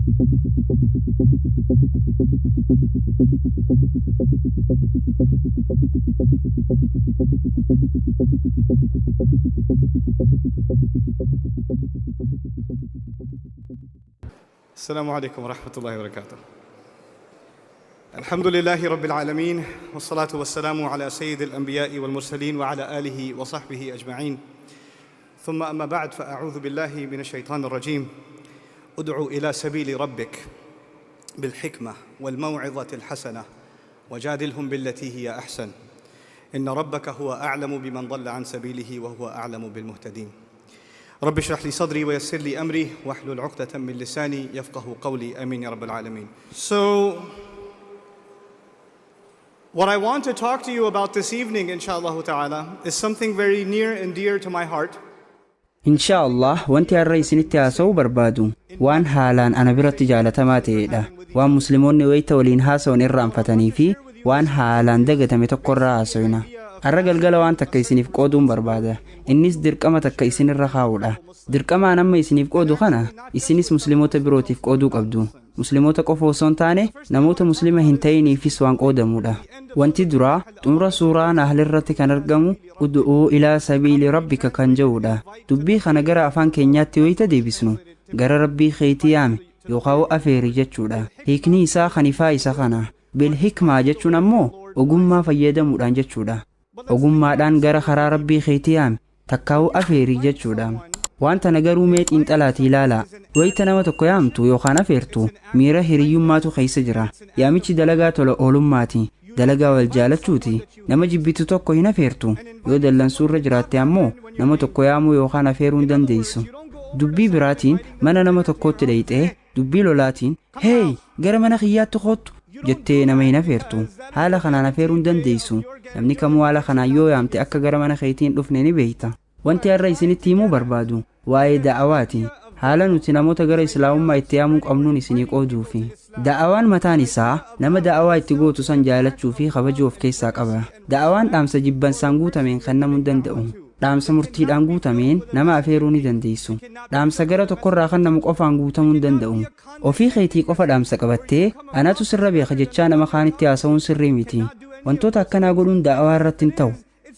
السلام عليكم ورحمة الله وبركاته. الحمد لله رب العالمين، والصلاة والسلام على سيد الأنبياء والمرسلين وعلى آله وصحبه أجمعين. ثم أما بعد، فأعوذ بالله من الشيطان الرجيم. ادع إلى سبيل ربك بالحكمة والموعظة الحسنة وجادلهم بالتي هي أحسن، إن ربك هو أعلم بمن ضل عن سبيله وهو أعلم بالمهتدين. رب اشرح لي صدري ويسر لي أمري واحلل عقدة من لساني يفقه قولي، آمين يا رب العالمين. So what I want to talk to you about this evening, inshallah ta'ala, is something very near and dear to my heart. Inshaa Allah, wanti har'a isinitti haasa'uu barbaadu waan haalaan ana biratti jaalatamaa ta'edha. Waan Musliimoonni wayita waliin haasa'an irraanfatanii fi waan haalaan dagatame tokkorraa haasa'ina. Har'a galgala waan takka isiniif qooduun barbaada. Innis dirqama takka isinirra kaa'uudha. Dirqamaan amma isiniif qoodu kana isinis Musliimoota birootiif qooduu qabdu. Musliimoota qofa osoo hin taane, namoota Muslima hin ta'iniifis waan qoodamudha. Wanti duraa xumura suuraa Nahl irratti kan argamu "ادع إلى سبيل ربك" kan jedhudha. Dubbii kana gara afaan keenyaatti wayita deebisnu, gara Rabbii keetii yaame yookaan afeeri jechuudha. Hiikni isaa kan ifaa isa kana. "بالحكمة" jechuun ammoo ogummaa fayyadamuudhaan jechuudha. Ogummaadhaan gara karaa Rabbii keetii yaame takkaa'u afeeri jechuudha. Waan tana garuu mee xiinxalaatii ilaalaa. Wayita nama tokko yaamtu yookaan afeertu, miira hiriyyummaatu keessa jira. Yaamichi dalagaa tola oolummaati. Dalagaa wal jaalachuuti. Nama jibbitu tokko hin afeertu. Yoo dallansuurra jiraatte ammoo nama tokko yaamuu yookaan afeeruu hin dandeessu. Dubbii biraatiin, mana nama tokkootti dhayxee dubbii lolaatiin "Hey, gara mana kiyyaatti koottu" jettee nama hin afeertu. Haala kanaan afeeruu hin dandeessu. Namni kamuu haala kanaan yoo yaamte akka gara mana keetii hin dhufne ni beeyta. Wanti har'a isinitti himuu barbaadu waa'ee da'awaati. Haala nuti namoota gara Islaamummaa itti yaamuu qabnuun isinii qooduufi. Da'awaan mataan isaa nama da'awaa itti gootu san jaalachuu fi kabajuu of keessaa qaba. Da'awaan dhaamsa jibbansaan guutameen kennamuu hin danda'u. Dhaamsa murtiidhaan guutameen nama afeeruu ni dandeessu. Dhaamsa gara tokkorraa kan namu qofaan guutamuu hin danda'u. Ofii keetii qofa dhaamsa qabattee "anatu sirra beeka" jechaa nama kaanitti haasa'uun sirrii miti. Wantoota akkanaa godhuun da'awaa irratti hin ta'u.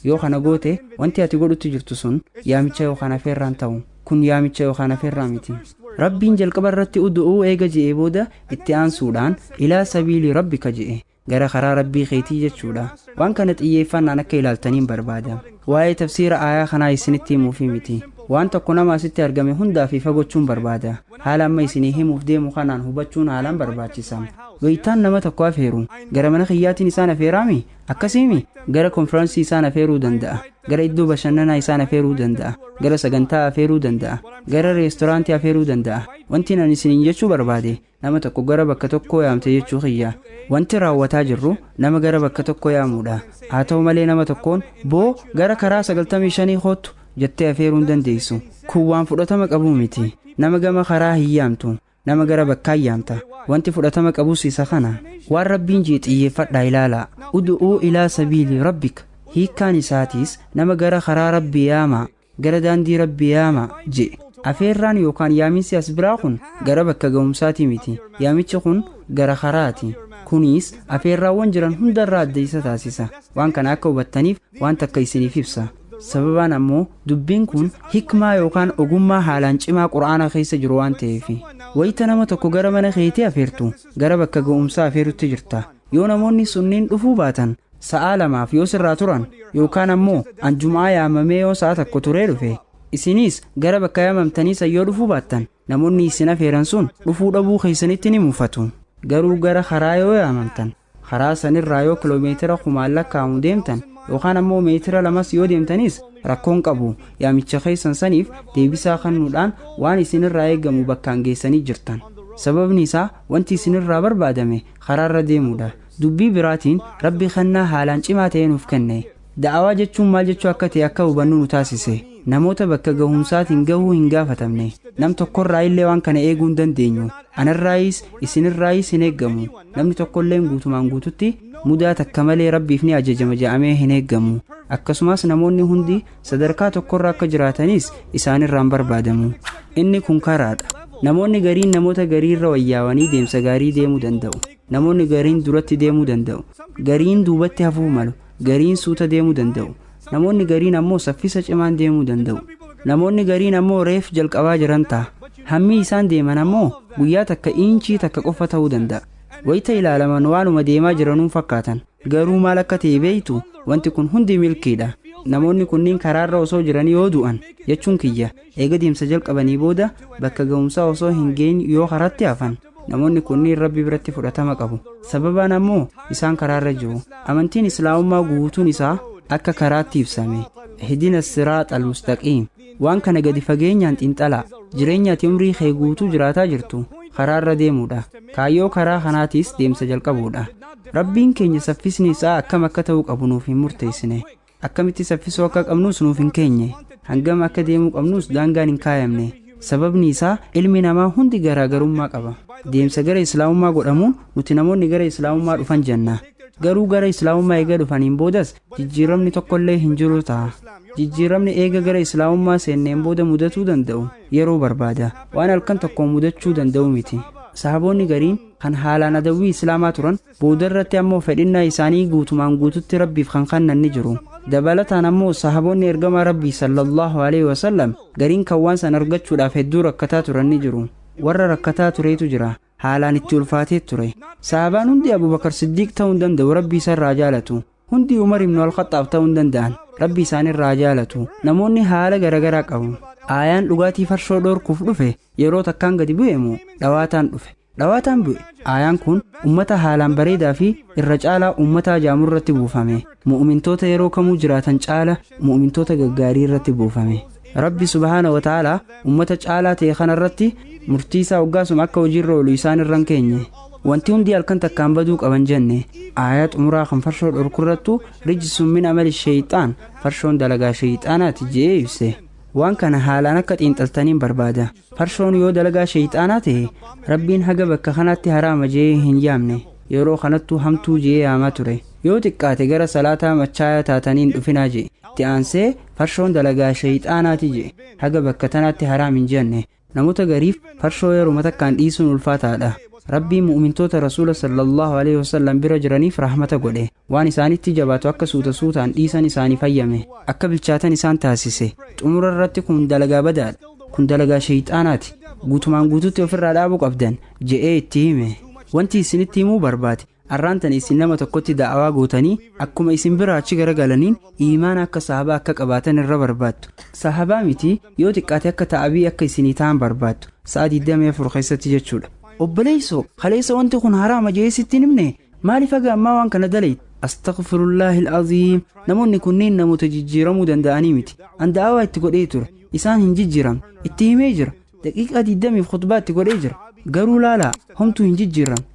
Yoo kana goote, wanti ati godhutti jirtu sun yaamicha yookaan afeerraan ta'u. Kun yaamicha yookaan afeerraa miti. Rabbiin jalqaba irratti "ادع" eega je'ee booda, itti aansuudhaan "إلى سبيل ربك" je'e. Gara karaa Rabbii keetii jechuudha. Waan kana xiyyeeffannaan akka ilaaltaniin barbaada. Waa'ee tafsiira aayaa kanaa isinitti himuufi miti. Waan tokko nama asitti argame hundaaf ifa gochuun barbaada. Haala amma isinii himuuf deemu kanaan hubachuun haalaan barbaachisa. Wayitaan nama tokko afeeru, gara mana kiyyaatiin isaan afeeraami? Akkasiimi? Gara konfiraansii isaan afeeruu danda'a, gara iddoo bashannanaa isaan afeeruu danda'a, gara sagantaa afeeruu danda'a, gara reestoraantii afeeruu danda'a. Wanti ani isiniin jechuu barbaade, nama tokko gara bakka tokkoo yaamte jechuu kiyya. Wanti raawwataa jirru nama gara bakka tokko yaamuudha. Haa ta'u malee, nama tokkoon "Boo, gara karaa 95 koottu" jettee afeeruu hin dandeessu. Kun waan fudhatama qabuu miti. Nama gama karaa hin yaamtu, nama gara bakkaa yaamta. Wanti fudhatama qabus isa kana. Waan Rabbiin jee xiyyeeffadhaa ilaalaa. "ادع إلى سبيل ربك" hiikkaan isaatiis nama gara karaa Rabbii yaama, gara daandii Rabbii yaama je. Afeerraan yookaan yaaminsi as biraa kun gara bakka ga'umsaatii miti. Yaamichi kun gara karaati. Kunis afeerraawwan jiran hundarraa adda isa taasisa. Waan kana akka hubattaniif waan takka isiniif ibsa. Sababaan ammoo dubbiin kun hikmaa yookaan ogummaa haalaan cimaa Qura'aana keessa jiru waan ta'eef. Wayita nama tokko gara mana keetii afeertu, gara bakka ga'umsaa afeerutti jirta. Yoo namoonni sunniin dhufuu baatan, sa'aa 2f yoo sirraa turan, yookaan ammoo anjumaa yaamamee yoo sa'a 1 turee dhufe, isinis gara bakka yaamamtanii san yoo dhufuu baattan, namoonni isin afeeran sun dhufuu dhabuu keessanitti ni mufatu. Garuu gara karaa yoo yaamamtan, karaa sanirraa yoo kiloomeetira kumaan lakkaa'amu deemtan yookaan ammoo meetira 2s yoo deemtanis rakkoon qabu. Yaamicha keessan saniif deebisaa kennuudhaan waan isinirraa eegamu bakkaan geessanii jirtan. Sababni isaa, wanti isinirraa barbaadame karaarra deemuudha. Dubbii biraatiin, Rabbi kennaa haalaan cimaa ta'e nuuf kenne. Da'awaa jechuun maal jechuu akka ta'e akka hubannu nu taasise. Namoota bakka gahumsaatiin gahuu hin gaafatamne. Nam tokkorraa illee waan kana eeguu hin dandeenyu. Anarraayis isinirraayis hin eeggamu. Namni tokkolleen guutumaan guututti mudaa takka malee Rabbiif ni ajajama je'amee hin eeggamu. Akkasumas namoonni hundi sadarkaa tokkorra akka jiraatanis isaanirraan barbaadamu. Inni kun karaadha. Namoonni gariin namoota gariirra wayyaawanii deemsa gaarii deemuu danda'u. Namoonni gariin duratti deemuu danda'u. Gariin duubatti hafuu malu. Gariin suuta deemuu danda'u. Namoonni gariin ammoo saffisa cimaan deemuu danda'u. Namoonni gariin ammoo reef jalqabaa jiran ta'a. Hammi isaan deeman ammoo guyyaa takka iinchii takka qofa ta'uu danda'a. Wayita ilaalaman waanuma deemaa jiranuun fakkaatan. Garuu maal akka ta'e beeytu wanti kun hundi milkiidha. Namoonni kunniin karaarra osoo jiranii yoo du'an jechuun kiyya eega deemsa jalqabanii booda bakka ga'umsaa osoo hin geenye yoo karaatti hafan namoonni kunniin rabbi biratti fudhatama qabu. Sababaan ammoo isaan karaarra jiru. Amantiin islaamummaa guutuun isaa akka karaatti ibsame. Ihdina siraax almustaqiim. Waan kana gadi fageenyaan xiinxalaa. Jireenya ati umrii kee guutuu jiraataa jirtu karaarra deemuudha. Kaayyoo karaa kanaatiis deemsa jalqabuudha. Rabbiin keenya saffisni isaa akkam akka ta'uu qabu nuuf hin murteessine. Akkamitti saffisuu akka qabnus nuuf hin keenye. Hangam akka deemuu qabnus daangaan hin kaayamne. Sababni isaa ilmi namaa hundi garaagarummaa qaba. Deemsa gara islaamummaa godhamuun nuti namoonni gara islaamummaa dhufan jenna. Garuu gara islaamummaa eega dhufaniin boodas jijjiiramni tokkollee hin jiru ta'a. Jijjiiramni eega gara islaamummaa seenneen booda mudatuu danda'u yeroo barbaada. Waan halkan tokkoon mudachuu danda'u miti. Sahaboonni gariin kan haalaan adawwii islaamaa turan boodarratti ammoo fedhinnaa isaanii guutumaan guututti rabbiif kan kennan ni jiru. Dabalataan ammoo sahaboonni ergamaa rabbii sallallahu alaihi wasallam gariin kan waan san argachuudhaaf hedduu rakkataa turan ni jiru. Warra rakkataa tureetu jira. Haalaan itti ulfaatee ture. Sahabaan hundi Abubakar Siddiiq ta'uu hin danda'u rabbii isarraa jaalatu. Hundi Umar ibn al-Khattaab ta'uu hin danda'an rabbi isaanirraa jaalatu. Namoonni haala garagaraa qabu. Aayaan dhugaatii farshoo dhoorkuuf dhufe yeroo takkaan gadi bu'e moo dhawaataan dhufe. Dhawaataan bu'e. Aayaan kun ummata haalaan bareedaa fi irra caalaa ummata jaamurratti buufame. Mu'umintoota yeroo kamuu jiraatan caala mu'umintoota gaggaarii irratti buufame. Rabbi subhaana wa ta'ala ummata caalaa ta'e kanarratti murtii isaa hoggaasuma akka hojiirra oolu isaan irra hin keenye. Wanti hundi halkan takkaan baduu qaban jenne. Aayaa xumuraa kan farshoo dhorkurrattu rijsun min amali sheeyxaan farshoon dalagaa sheeyxaanaati je'ee ibse. Waan kana haalaan akka xiinxaltaniin barbaada. Farshoon yoo dalagaa sheeyxaanaa ta'e rabbiin haga bakka kanaatti haraama je'ee hin yaamne. Yeroo kanattuu hamtuu je'ee yaamaa ture. Yoo xiqqaate gara salaataa machaayaa taataniin dhufinaa je'e. Itti aansee farshoon dalagaa sheeyxaanaati je'e. Haga bakka tanaatti haraam hin jenne. Namoota gariif farshoo yeruma takkaan dhiisuun ulfaataadha. Rabbiin mu'umintoota rasuula sallallahu alaihi wasallam bira jiraniif rahmata godhe. Waan isaanitti jabaatu akka suuta suutaan dhiisan isaanii fayyame. Akka bilchaatan isaan taasise. Xumura irratti kun dalagaa badaadha. Kun dalagaa sheeyxaanaati. Guutumaan guututti ofirraa dhaabuu qabdan je'ee itti hime. Wanti isinitti himuu barbaade arraan tan isin nama tokkotti da'awaa gootanii akkuma isin bira achi garagalaniin iimaana akka sahabaa akka qabaatan irra barbaaddu. Sahabaa miti yoo xiqqaate akka ta'abii akka isinii ta'an barbaaddu. Sa'a 24 keessatti jechuudha. Obboleessoo kaleessa wanti kun haraama je'ee sitti hin himne maaliif haga ammaa waan kana dalayte? Astaghfirullahi al-aziim. Namoonni kunneen namoota jijjiiramuu danda'anii miti. An da'awaa itti godhee ture. Isaan hin jijjiiramne. Itti himee jira. Daqiiqaa 20 khutbaa itti godhee jira. Garuu laalaa homtuu hin jijjiiramne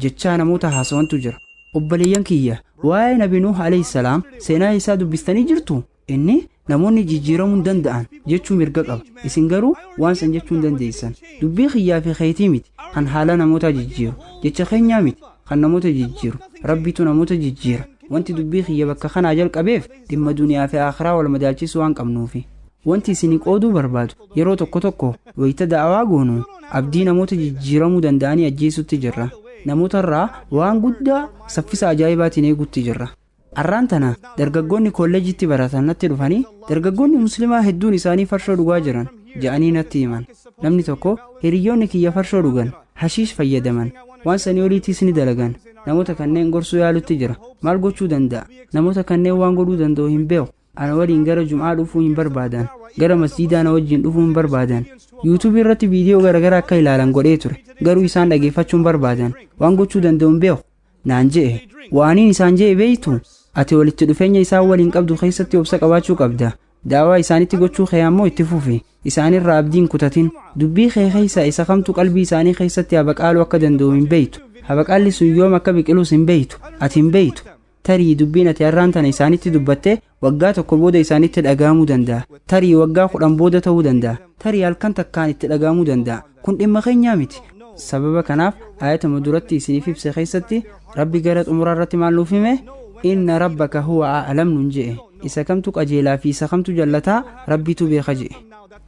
jechaa namoota haasawantu jira. Obboleeyyan kiyya waa'ee Nabi Nuuh alayhi salaam seenaa isaa dubbistanii jirtu? Inni namoonni jijjiiramuu hin danda'an jechuu mirga qaba. Isin garuu waan san jechuu hin dandeessan. Dubbii kiyyaa fi keetii miti kan haala namootaa jijjiiru. Jecha keenyaa miti kan namoota jijjiiru. Rabbitu namoota jijjiira. Wanti dubbii kiyya bakka kanaa jalqabeef dhimma duniyaa fi akhiraa wal madaalchisuu waan qabnuufi. Wanti isinii qooduu barbaadu yeroo tokko tokko wayita da'awaa goonu abdii namoota jijjiiramuu danda'anii ajjeesutti jirra. Namoota irraa waan guddaa saffisa ajaa'ibaatiin eegutti jirra. Arraan tana dargaggoonni kolleejitti baratan natti dhufanii dargaggoonni musliimaa hedduun isaanii farshoo dhugaa jiran je'anii natti himan. Namni tokko hiriyyoonni kiyya farshoo dhugan, hashiish fayyadaman, waan sanii oliitiis ni dalagan. Namoota kanneen gorsuu yaalutti jira. Maal gochuu danda'a? Namoota kanneen waan godhuu danda'u hin beeku. Ana waliin gara jum'aa dhufuu hin barbaadan. Gara masjiidaa na wajjin dhufuu hin barbaadan. Yuutuubii irratti viidiyoo garaagaraa akka ilaalan godhee ture. Garuu isaan dhageeffachuu hin barbaadan. Waan gochuu danda'u hin beeku. Naan je'e. Waaniin isaan je'e beeytu? Ati walitti dhufeenya isaan waliin qabdu keessatti obsa qabaachuu qabda. Daawaa isaanitti gochuu kee ammoo itti fufi. Isaanirraa abdiin kutatin. Dubbii kee keessa isa kamtu qalbii isaanii keessatti habaqaaluu akka danda'u hin beeytu. Habaqaalli sun yoom akka biqilus hin beeytu. Ati hin beeytu. Tarii dubbiin ati har'aan tana isaanitti dubbatte waggaa tokko booda isaanitti dhaga'amuu danda'a. Tarii waggaa 10 booda ta'uu danda'a. Tarii halkan takkaan itti dhaga'amuu danda'a. Kun dhimma keenyaa miti. Sababa kanaaf ayatuma duratti isiniif ibse keessatti Rabbi gara xumuraa irratti maal nuuf hime? Inna rabbaka huwa a'lam nun je'e. Isa kamtu qajeelaa fi isa kamtu jallataa Rabbitu beeka je'e.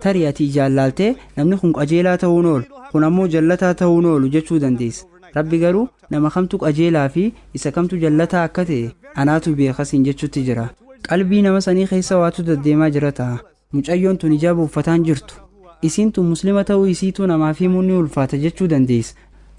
Tarii ati ijaan laaltee namni kun qajeelaa ta'uun oolu, kun ammoo jallataa ta'uun oolu jechuu dandeessa. Rabbi garuu nama kamtu qajeelaa fi isa kamtu jallataa akka ta'e anaatu beekasiin jechuutti jira. Qalbii nama sanii keessa waatu deddeemaa jira ta'a. Mucayyoon tun hijaaba uffataan jirtu. Isiin tun Muslima ta'uu isiituu namaaf himuun ni ulfaata jechuu dandeessa.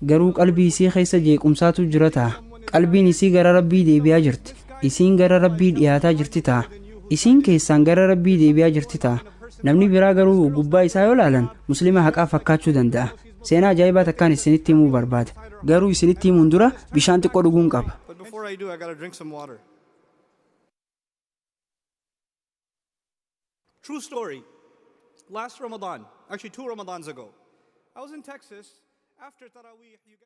Garuu qalbii isii keessa jeequmsaatu jira ta'a. Qalbiin isii gara Rabbii deebi'aa jirti. Isiin gara Rabbii dhiyaataa jirti ta'a. Isiin keessaan gara Rabbii deebi'aa jirti ta'a. Namni biraa garuu gubbaa isaa yoo laalan Muslima haqaa fakkaachuu danda'a. Seenaa ajaa'ibaa takkaan isinitti himuu barbaada. Garuu isinitti himuun dura bishaan xiqqoo dhuguun qaba. But before I do, I gotta drink some water. True story. Last Ramadan, actually 2 Ramadans ago, I was in Texas after Taraweeh. You